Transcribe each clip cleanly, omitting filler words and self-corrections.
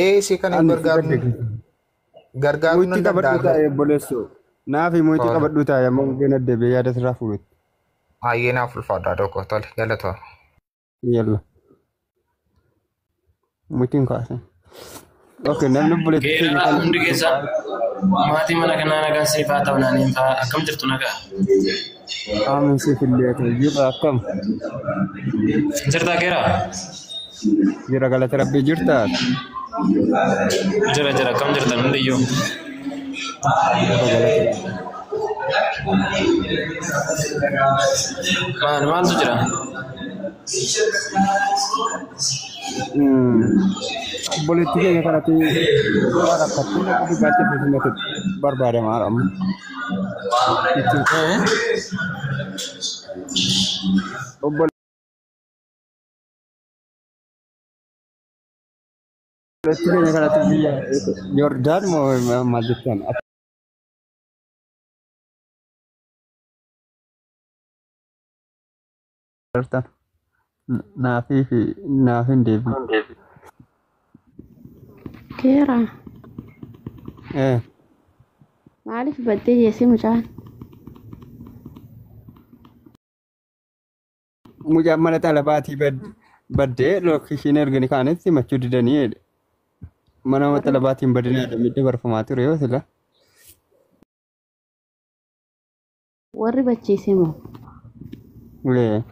Ee isii kana Ani si badde. Gargaaruu Muitti nan qabadhuu danda'a. taa'e obboleessoo. Naafi muitti Tola. qabadhuu taa'e amma bubbeen adda yaada sirraa fuudhutti. Hayyee naaf ulfaadhaa tokko tole galatooma. Yalla. Muitiin kaasan. Okay, namni obboleettii keenya Geeraa kana hundi keessaa maatii mana kanaa nagaan siif haa ta'u naaniin fa'aa akkam jirtu nagaa? Aamin siif illee ta'e jirra akkam? Jirtaa geeraa? Jira galata rabbii jirtaa? Jira jira akkam jirtan hundiyyuu? Jira galata rabbii. Maal maaltu jira? Obboleettii keenya kanatti waan akkatti nama dhugaatti himatu barbaadamaa amma. Ittiin obboleettii keenya kanatti biyya Yordaan moo maal jettan? Akka naafii fi naaf hin deebiin. Keera Eh, maaliif baddee jeessi mucaan? Mucaan mana xalabaatii baddee lookishiin ergani kaanetti himachuu didanii jedhe. Mana Warri xalabaatiin badinaa damiddee barfamaa ture yoo sila. warri bachiise moo? Eh,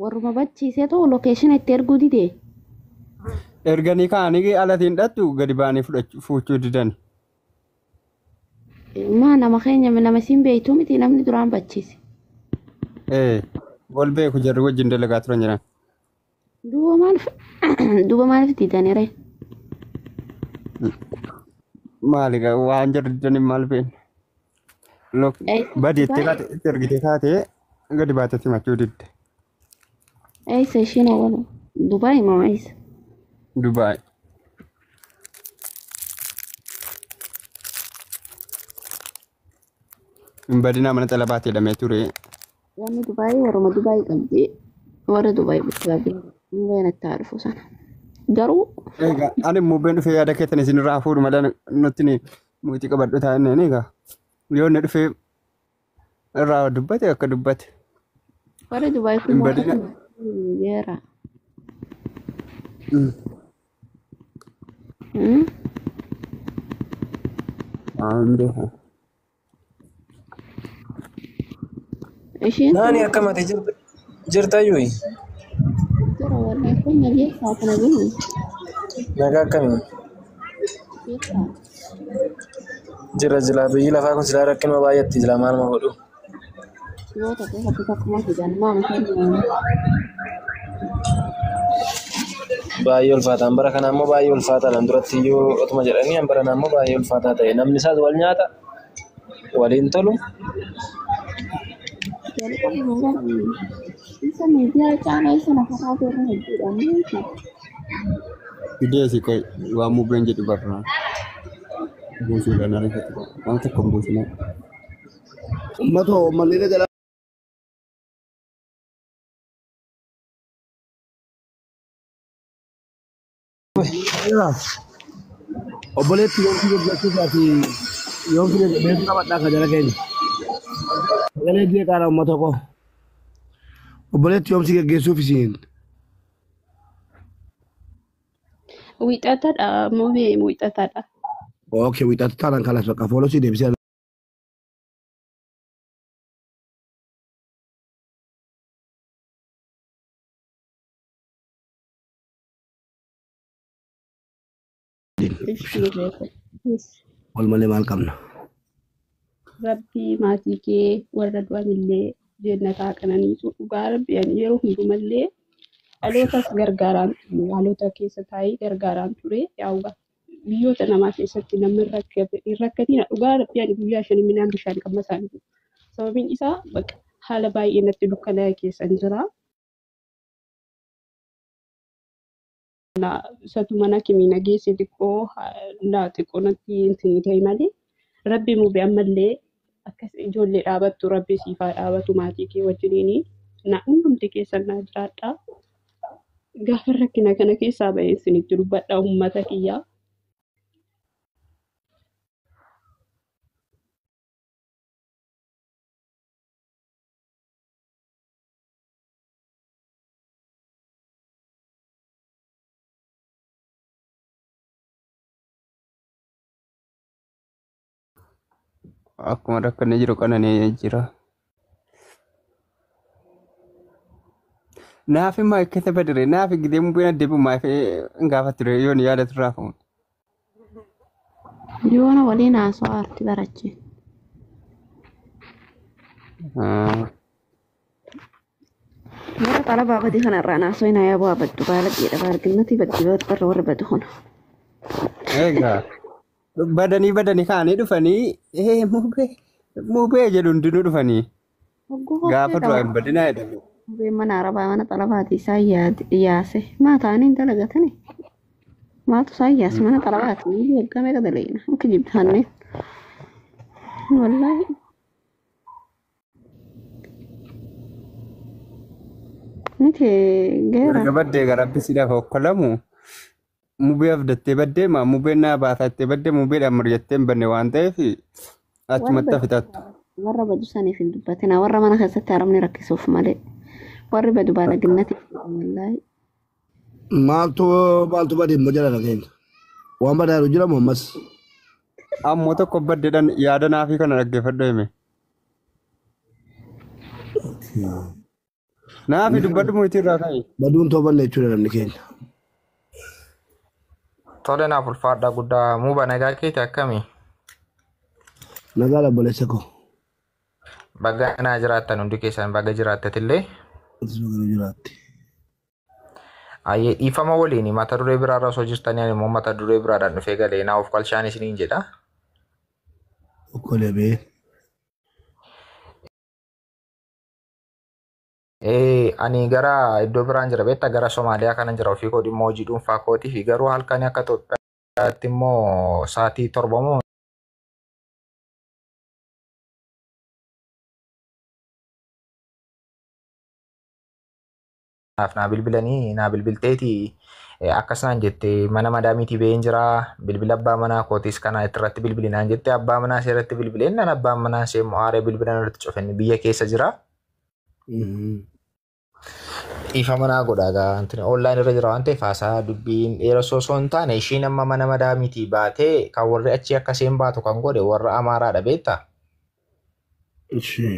Warruma bachiisetu lokeeshina itti erguu didee? Erganii kaanii alatiin dhattu gadi ba'anii fuuchuu didani. Maa nama keenya nama siin beektuu miti namni duraan bachiise. Eh, wal beeku jarri wajjin dalagaa turan jiran. Duuba maaliif duuba maaliif didanii ree? Maali waan jarri didanii maal beekna? Eessa Badi itti Dubaay? kaate itti ergitee kaatee gadi baatee himachuu didde. Eessa ishiin awwaala? Dubaay moo eessa? Dubaay. Hin badinaa mana xalabaatti hidhamee ture. Wanni Dubaay warruma Dubaay qabdi. Warra Dubaay bitaa hin itti haa dhufu sana. Garuu Egaa ani mubbeen dhufee yaada keessan isinirraa fuudhu malee nutti ni muuxii qabadhu taa'anii egaa yoo inni dhufee irraa dubbate akka dubbate. Warri Dubaay kun Hin badina. Geera. Waan beeku. Ishiin Naani akkam ati jirtayyuu? Jira wallahi kun nageessaa kana jiru. Nagaa akkamii? Geessaa. Jira jira biyyi lafaa kun silaa rakkinuma baay'atti jira maaluma godhu. Yoo ta'e hojii tokkuma fidan maal kennu. Baay'ee ulfaataan bara kana ammoo baay'ee ulfaataadhaan duratti iyyuu otuma jedhanii bara kana ammoo baay'ee ulfaataa ta'e namni isaas wal nyaata waliin tolu. Jalqaba isa miidiyaa caalaa isa lafarraa irra hedduudha. Fideesi qoy waan mubbeen jedhu barraa buusuudhaan ariifatu waan tokko hin buusinaa. Uummata uummanni jala obboleetti yoomti gaggeessuudhaa fi yoomti beeku qabadhaa kan jala keenya. Sagalee jeeqaadha uummata koo. Obboleetti yoomsi gaggeessuuf isiin. Wixatadha mubee wixatadha. Okay, wixata taanaan kalas bakka foolosii deebisee. Ishii beeku. Wal malee maal qabna? Rabbii maatii kee warra du'anillee jennataa qananiisu dhugaa rabbi ani yeroo hundumallee dhalootas gargaaraan ture haalota keessa taa'ee gargaaraan ture yaa'uudha. Biyyoota namaa keessatti namni hin rakkatina dhugaa rabbi ani guyyaa shanii midhaan bishaan qammasaan jiru. Sababiin isaa bakka haala baay'ee natti dukkanaa'e keessan jira. Isatu mana kimiina geesse xiqqoo naa xiqqoo natti hin ta'e malee rabbi mubee ammallee akkas ijoollee dhaabattu rabbi siifaa dhaabatu maatii kee wajjiniini na hundumti keessan naa jiraadha. Gaafa rakkina kana keessaa ba'ee isinitti dubbadha uummata kiyyaa. Akkuma rakkanne jiru qananii jira. Naafi maayikkata badire naafi gidee mubbeen addeebi'u maayifee gaafa ture yoon yaada turraa fuun. Yoona waliin haasawaa arti barache. Warra xalabaa badii kanarraa naasoo hin hayaa bu'aa baddu baala jedha baarginnati baddi barra warra badu hona. Egaa badanii badanii kaanii dhufanii ee mubee mubee jedhu hundinuu dhufanii Hogguu gaafa hoggee duraa qaba. hin badinaa jedhamu. Mubeen mana arabaa mana xalabaati isaan yaase. Maa ta'anii hin dalagatani? Maatu isaan yaase mana xalabaati. Ni waggaa meeqa dalaina? Akka jibbaanneen. Wallaahi. Miti geera. Erga baddee gara rabbisiidhaaf hokkolamu mubee abdattee baddee maa mubeen naa baasattee baddee mubeedhaan marjattee hin banne waan ta'eef Warra achumatti badu hafitattu. warra badu saniif hin dubbatina. Warra mana keessatti haramni rakkisuuf malee. Warri badu baala ginnati. Wallaahi. Maaltu maaltu badee immoo jala dhageenya. Waan badaaru jira moo ammas? Ammoo tokko baddeedhaan yaada naafii kana dhaggeeffadhu hime. Naafi dubbadhu murtii irraa ka'i. Baduun toobanne jechuudha namni keenya. Tole naaf ulfaadhaa guddaa muuba nagaa keeti akkamii? Nagaa obboleessa koo. Baga naa jiraattan hundi keessan baga jiraattetillee. Atis baga jiraatti. Ayyee dhiifama waliin mata duree biraarra osoo jirtanii ani immoo mata duree biraadhaan dhufee galee naa of qalshaan isiniin jedha. Okkolee bee. Ani gara iddoo biraan jira beektaa gara Somaaliyaa kanan jira ofii koo dhimma hojii dhuunfaa kootii fi garuu halkan akka Itoophiyaatti immoo sa'aatii 7 moo naaf naa bilbilanii naa bilbilteeti akkas naan jette mana madaamiitii ba'een jira bilbila abbaa manaa kootiis kana irratti bilbili naan jette abbaa manaa ishee irratti bilbileen naan abbaan manaa ishee immoo aaree bilbila irratti cufenni biyya keessa jira. Dhiifama naa godha egaa wanti online irra jira waan ta'eef haasaa dubbiin dheeraa osoo hin taane ishiin amma mana madaamiitii baatee kan warri achii akka isheen baatu kan godhe warra Amaaraadha beektaa. Ishee.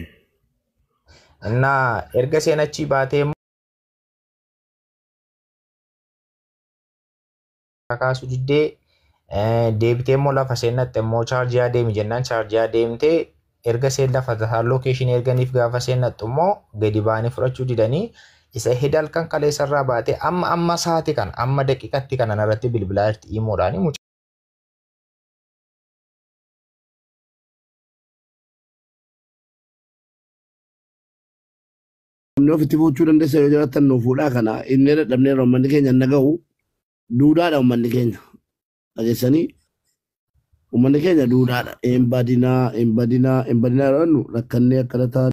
Innaa erga isheen achii baatee immoo kaasuu diddee deebitee immoo lafa seenatte immoo chaarjiyaa deemi jennaan chaarjiyaa deemtee erga isheen lafa tasaa lookeeshinii erganiif gaafa seenattu immoo gadi ba'anii fudhachuu didanii isa hidha halkan kaleessarraa baatee amma amma sa'aatii kana amma daqiiqatti kana narratti bilbilaa jirti imoodhaani mucaa. Namni ofitti fuuchuu dandeessa yoo jiraattan nuuf fuudhaa kana inni dadhabneerra uummanni keenya hin dhagahu duudhaadha uummanni keenya. Dhageessanii uummanni keenya duudhaadha. Hin badinaa hin badinaa hin badinaa yeroo jennu rakkannee akkana ta'a.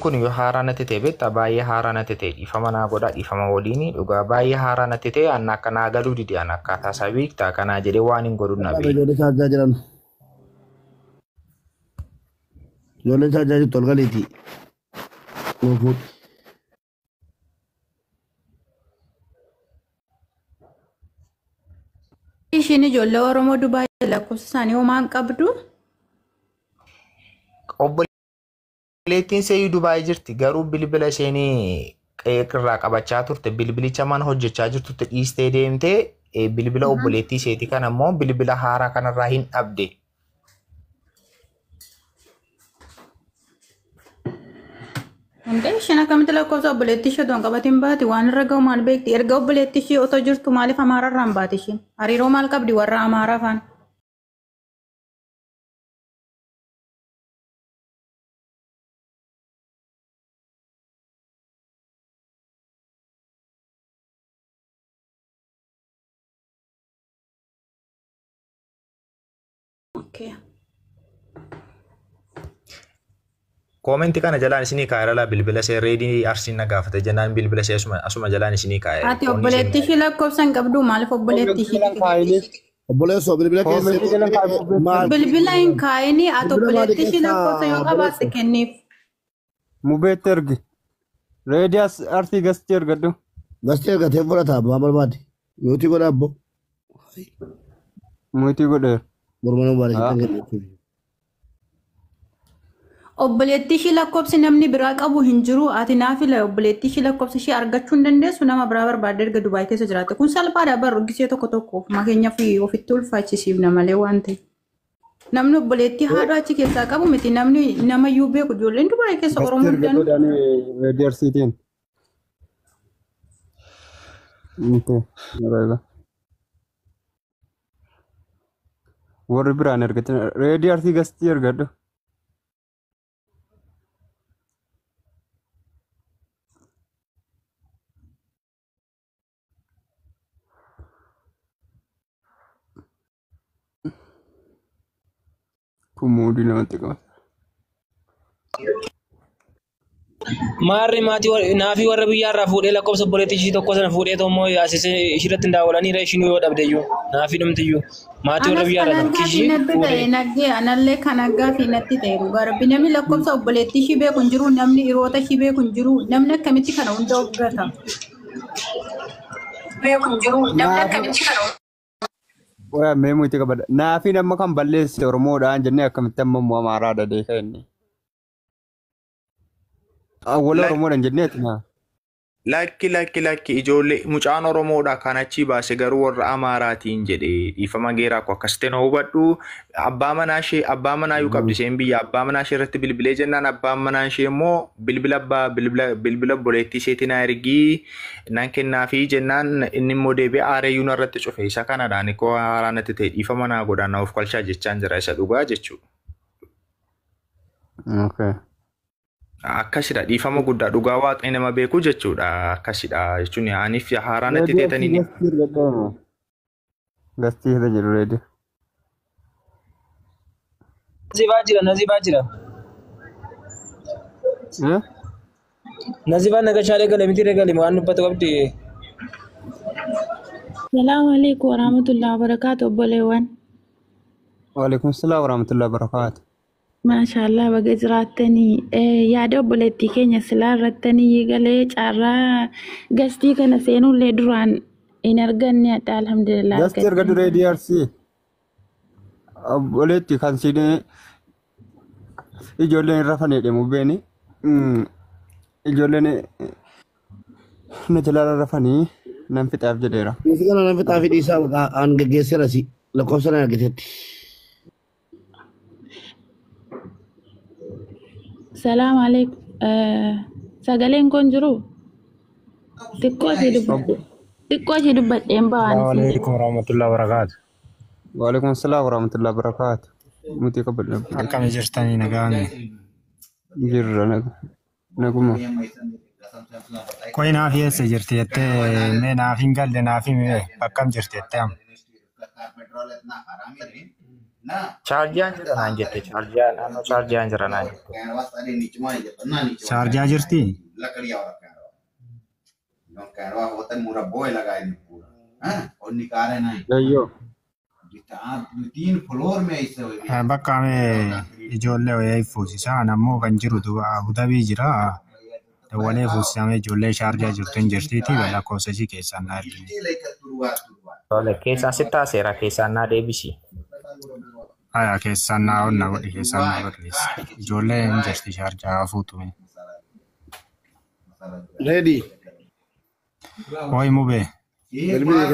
Kun yoo haaraa natti ta'e beektaa baay'ee haaraa natti ta'e dhiifama naa godhaa dhiifama waliin dhugaa baay'ee haaraa natti ta'e anna akka naa galuu dide an akkaataa isaa beektaa kanaa jedhee waan hin godhu na beeku. Ijoollee chaarjaa jiran. Ijoolleen chaarjaa jirtu ol galiiti. Nuuf fuudhi. Ishiin ijoollee Oromoo Dubaay lakkoofsa isaanii homaa hin qabdu. Obboleettiin seeyyuu Dubaay jirti garuu bilbila isheen irraa qabachaa turte bilbilicha mana hojjechaa jirtutti dhiistee deemtee bilbila obboleettii isheetii kana immoo bilbila haaraa kanarraa hin dhabde. Hundee isheen akkamitti lakkoofsa obboleettii ishee otoo hin qabatin baati waan irra ga'u maal beekti? Erga obboleettii ishee otoo jirtu maaliif Amaararraa hin baati isheen? Hariiroo maal qabdi warra Amaaraa faana? Okay. Koomentii kana jalaan isinii kaa'eera laa bilbila ishee reedii arsiin na gaafate jennaan bilbila ishee asuma jalaan isinii kaa'eera. Ati obboleettii ishee lakkoofsa hin qabdu maaliif obboleettii ishee Obboleessoo bilbila keessa maal bilbila hin kaa'ini ati bilbila maali obboleettii ishee lakkoofsa yoo keessaa qabaatte obboleessoo? kenniif. Mubeetti ergi. Reedii as arsii gastii ergadhu. Gastii ergatee fudhata abbaa barbaade. Yootii godha abbo. Muitii godheera. Morma nama baala kittan kenna. Obboleettii ishee lakkoofsi namni biraa qabu hin jiru. Ati naaf ila obboleettii ishee lakkoofsa ishee argachuu hin dandeessu nama biraa barbaadde erga Dubaay keessa jiraatte. Kun salphaadha barru gisee tokko tokko ofuma keenyaaf ofitti ulfaachisiifna malee waan ta'eef. Namni obboleettii haadha achi keessaa qabu miti namni namayyuu beeku ijoolleen Dubaay keessa Gastii Oromoo ergadhu danuu. daanii reedii arsiitiin. Okay. Warri biraan ergatin reedii arsii gastii ergadhu. Kun muudii namatti qabata. Maarri maatii naafii warra biyyaarraa fuudhee lakkoofsa obboleettii ishii tokko sana fuudhee tommoo yaasisee ishiirratti hin daawwalaniira ishiin yoo dhabde iyyuu naafii dhumti iyyuu maatii warra Anas biyyaarraa kan tokko aggaa fi ishii natti ta'e fuudhee. naggee anallee kan aggaa fi natti ta'e dhugaa rabbi namni lakkoofsa obboleettii ishii beeku hin jiru namni hiriyoota ishii beeku hin jiru namni akkamitti kana hunda of gata. Beeku hin jiru namni akkamitti kana Waa mee muitii qabadha. Naafiin amma kan balleesse Oromoodhaan jennee akkamitti amma immoo Amaaraadha deeka inni. Awwala Oromoodhaan jenneeti naa. Lakki lakki lakki ijoollee mucaan Oromoodha kan achii baase garuu warra Amaaraatiin jedhee dhiifama geeraa koo akkas ta'e na hubadhu abbaa manaa ishee abbaa manaa iyyuu qabdi isheen biyya abbaa manaa ishee irratti bilbilee jennaan abbaan manaa ishee immoo bilbila abbaa bilbila bilbila obboleettii isheetii na ergii nan kennaafii jennaan inni immoo deebi'ee aareeyyuu narratti cufe isa kanadhaan koo haaraa natti ta'e dhiifama naa godhaan na of kolchaa jechaan jira isa dhugaa jechuudha. Okay. Akkasidha dhiifama guddaa dhugaa waaqni nama beeku jechuudha akkasidha jechuun aniif haaraa natti Reedii arsii teetanii gastii ergadhu. Gastii irra jedhu reedii. Nazibaa jira Nazibaa jira. Eh? Nazibaa nagashaalee gale miti gale waan dubbatu qabdi. Salaamu alaikum warahmatullahi wabarakatuh obboleewwan. Waalaikum salaam warahmatullahi wabarakatuh. Maashaallah baga jiraattanii yaada obboleettii keenya silaa irrattanii galee carraa gastii kana seenullee duraan hin arganne adda alhamdulillah Gastii ergadhu argattanii. reedii arsii. Obboleetti kan siin ijoolleen irra faneedhe mubbeeni. Ijoolleen na jalaa rafanii nan fixaaf jedheera. Nuti kana nan fixaa fi dhiisaa aan geggeesseera si lakkoofsa na argiteetti. Salaamu alaikum. Sagaleen kun jiru xiqqoo ishee dubbadhe xiqqoo ishee dubbadheen ba'aan Assalamu isin jedhe. alaikum warahmatullahi wabarakatuh. Waalaikum salaam warahmatullahi wabarakatuh. Mutii qabadhu. Akkam jirtanii nagaan? Jirra naguma. Koi naaf eessa jirti jettee mee naaf hin galle naaf himi bakkam jirti jettee amma. Chaarjaan jira naan jette chaarjaa naannoo chaarjaan jira naan jette. Shaarjaa jirti? Yayyoo. Bakka mee ijoollee wayii fuusisaa ammoo kan jiru Abudabii jira. Dawwalee fuusisamee ijoollee shaarjaa jirtu hin jirtiiti lakkoofsa ishii keessaan na argine. Tole keessaan sitti haaseera keessaan naa deebisi. Aya keessaan naa onna godhi keessaan naa barreessi. Ijoollee hin jirti shaarjaa fuutume. Reedii. Koi mubee. Bilbilli